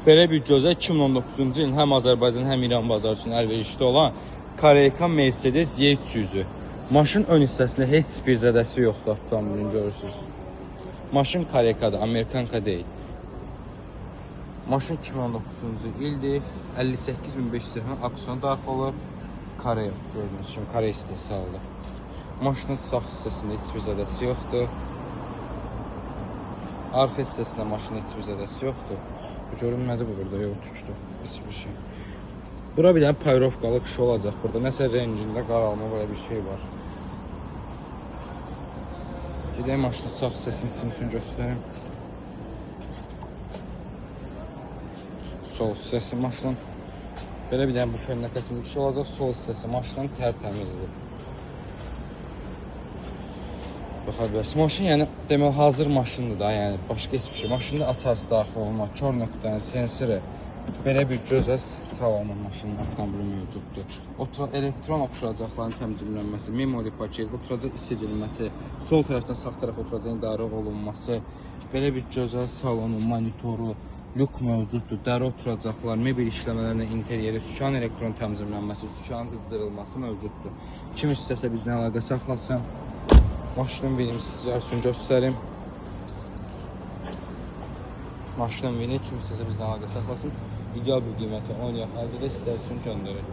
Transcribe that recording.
Belə bir gözəl 2019-cu ilin həm Azərbaycan, həm İran bazarı üçün əlverişli olan Kareyka Mercedes Y300-ü. Maşın ön hissəsində heç bir zədəsi yoxdur avtomobilin, görürsünüz. Maşın Kareykadır, Amerikanka deyil. Maşın 2019-cu ildir. 58.500 dirhəm aksiyona daxil olur. Koreya gördüyünüz kimi Koreya istehsalıdır. Maşının sağ hissəsində heç bir zədəsi yoxdur. Arxa hissəsində maşının heç bir zədəsi yoxdur. Görünmədi bu burada, yox düşdü. Heç bir şey. Bura bir dənə payrovkalı qışı olacaq burada. Nəsə rəngində qaralma belə bir şey var. Gedək maşının sağ hissəsini sizin üçün göstərim. Sol hissəsi maşının. Belə bir dənə buferinə kəsimli qışı olacaq. Sol hissəsi maşının tərtəmizdir. Baxa bilərsiniz. Maşın yəni demək hazır maşındır da, yəni başqa heç bir şey. Maşında açarsı daxil olma, kör nöqtənin sensori, belə bir gözəl salonu maşının avtomobili mövcuddur. Elektron oturacaqların təmizlənməsi, memory paket, oturacaq isidilməsi, sol tərəfdən sağ tərəfə oturacağın idarə olunması, belə bir gözəl salonu, monitoru, lük mövcuddur, dəri oturacaqlar, mebel işləmələrinin interyeri, sükan elektron təmizlənməsi, sükanın qızdırılması mövcuddur. Kim istəsə bizlə əlaqə saxlasın. Maşının birini sizlər üçün göstərim. Maşının birini kim istəsə bizlə əlaqə saxlasın. İdeal bir qiymətə oynayaq, əldə də sizlər üçün göndərək.